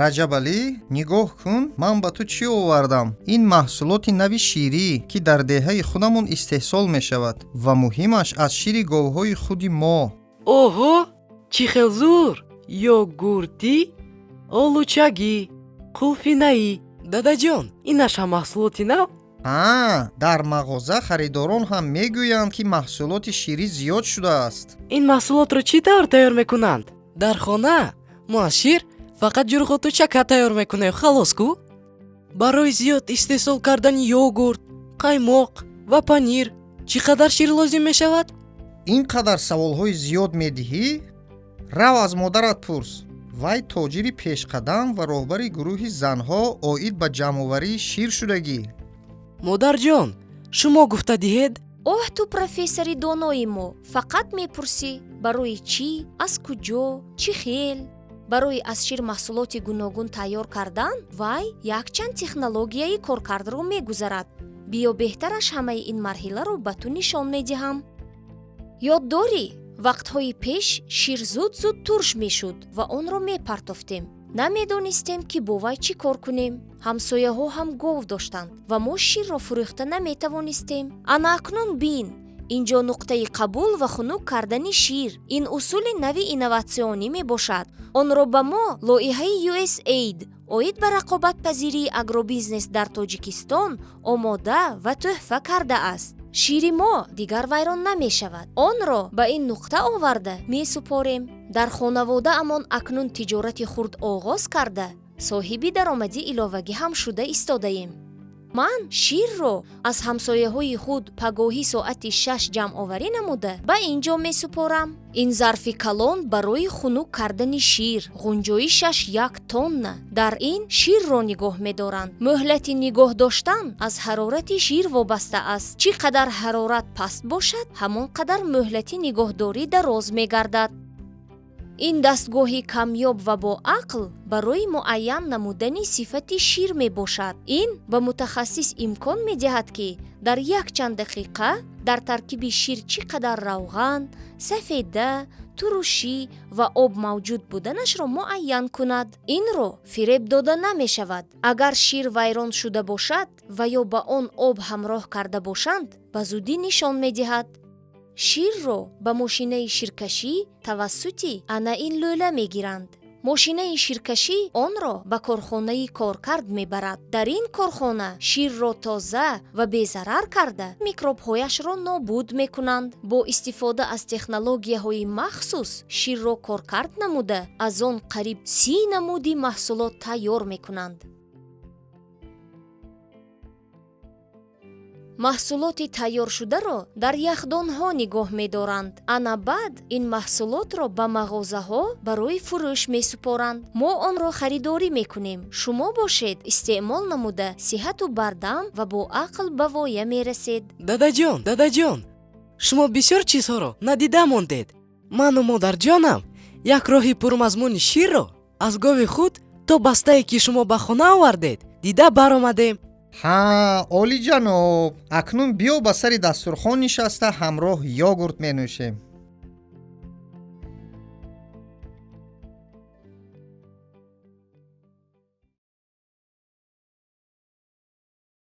Раҷабалӣ, нигоҳ кун, ман ба ту чӣ овардам. Ин маҳсулоти нави ширӣ, ки дар деҳаи худамон истеҳсол мешавад ва муҳимаш, аз шири говҳои худи мо. Оҳо, чӣ хел зур! Йогуртӣ, олучагӣ, қулфинаӣ. Дадаҷон, инаш ҳам маҳсулоти нав? Ҳа, дар мағоза харидорон ҳам мегӯянд, ки маҳсулоти ширӣ зиёд шудааст. Ин маҳсулотро чӣ тавр тайёр мекунанд? Дар хона мо аз шир фақат ҷурғоту чака тайёр мекунем, халос ку. Барои зиёд истеҳсол кардани йогурт, қаймоқ ва панир чӣ қадар шир лозим мешавад? Ин қадар саволҳои зиёд медиҳӣ? Рав, аз модарат пурс. Вай тоҷири пешқадам ва роҳбари гурӯҳи занҳо оид ба ҷамъоварии шир шудагӣ. Модарҷон, шумо гуфта диҳед. Оҳ, ту профессори донои мо, фақат мепурсӣ: барои чӣ, аз куҷо, чӣ хел. Барои аз шир маҳсулоти гуногун тайёр кардан вай якчанд технологияи коркардро мегузарад. Биё, беҳтараш ҳамаи ин марҳиларо ба ту нишон медиҳам. Ёд дорӣ, вақтҳои пеш шир зуд зуд турш мешуд ва онро мепартофтем. Намедонистем, ки бо вай чӣ кор кунем. Ҳамсояҳо ҳам гов доштанд ва мо ширро фурӯхта наметавонистем. Ана акнун бин, ин ҷо нуқтаи қабул ва хунук кардани шир. Ин усули нави инноватсионӣ мебошад. Онро ба мо лоиҳаи USAID оид ба рақобатпазирии агробизнес дар Тоҷикистон омода ва тӯҳфа кардааст. Шири мо дигар вайрон намешавад. Онро ба ин нуқта оварда месупорем. Дар хонаводаамон акнун тиҷорати хурд оғоз карда, соҳиби даромади иловагӣ ҳам шуда истодаем. Ман ширро аз ҳамсояҳои худ пагоҳӣ соати 6 ҷамъоварӣ намуда, ба ин ҷо месупорам. Ин зарфи калон барои хунук кардани шир, ғунҷоишаш 1 тонна. Дар ин ширро нигоҳ медоранд. Муҳлати нигоҳ доштан аз ҳарорати шир вобаста аст. Чӣ қадар ҳарорат паст бошад, ҳамон қадар муҳлати нигоҳдорӣ дароз мегардад. Ин дастгоҳи камёб ва боақл барои муайян намудани сифати шир мебошад. Ин ба мутахассис имкон медиҳад, ки дар якчанд дақиқа дар таркиби шир чӣ қадар равған, сафеда, турушӣ ва об мавҷуд буданашро муайян кунад. Инро фиреб дода намешавад. Агар шир вайрон шуда бошад ва ё ба он об ҳамроҳ карда бошанд, ба зудӣ нишон медиҳад. Ширро ба мошинаи ширкашӣ тавассути ана ин лӯла мегиранд. Мошинаи ширкашӣ онро ба корхонаи коркард мебарад. Дар ин корхона ширро тоза ва безарар карда, микробҳояшро нобуд мекунанд. Бо истифода аз технологияҳои махсус ширро коркард намуда, аз он қариб 30 намуди маҳсулот тайёр мекунанд. Маҳсулоти тайёршударо дар яхдонҳо нигоҳ медоранд. Ана баъд ин маҳсулотро ба мағозаҳо барои фурӯш месупоранд. Мо онро харидорӣ мекунем. Шумо бошед, истеъмол намуда, сиҳату бардам ва боақл ба воя мерасед. Дадаҷон, дадаҷон, шумо бисёр чизҳоро надида мондед. Ману модарҷонам як роҳи пурмазмуни ширро аз гови худ то бастае, ки шумо ба хона овардед, дида баромадем. Ҳа, олиҷаноб, акнун биё, ба сари дастурхон нишаста, ҳамроҳ йогурт менӯшем.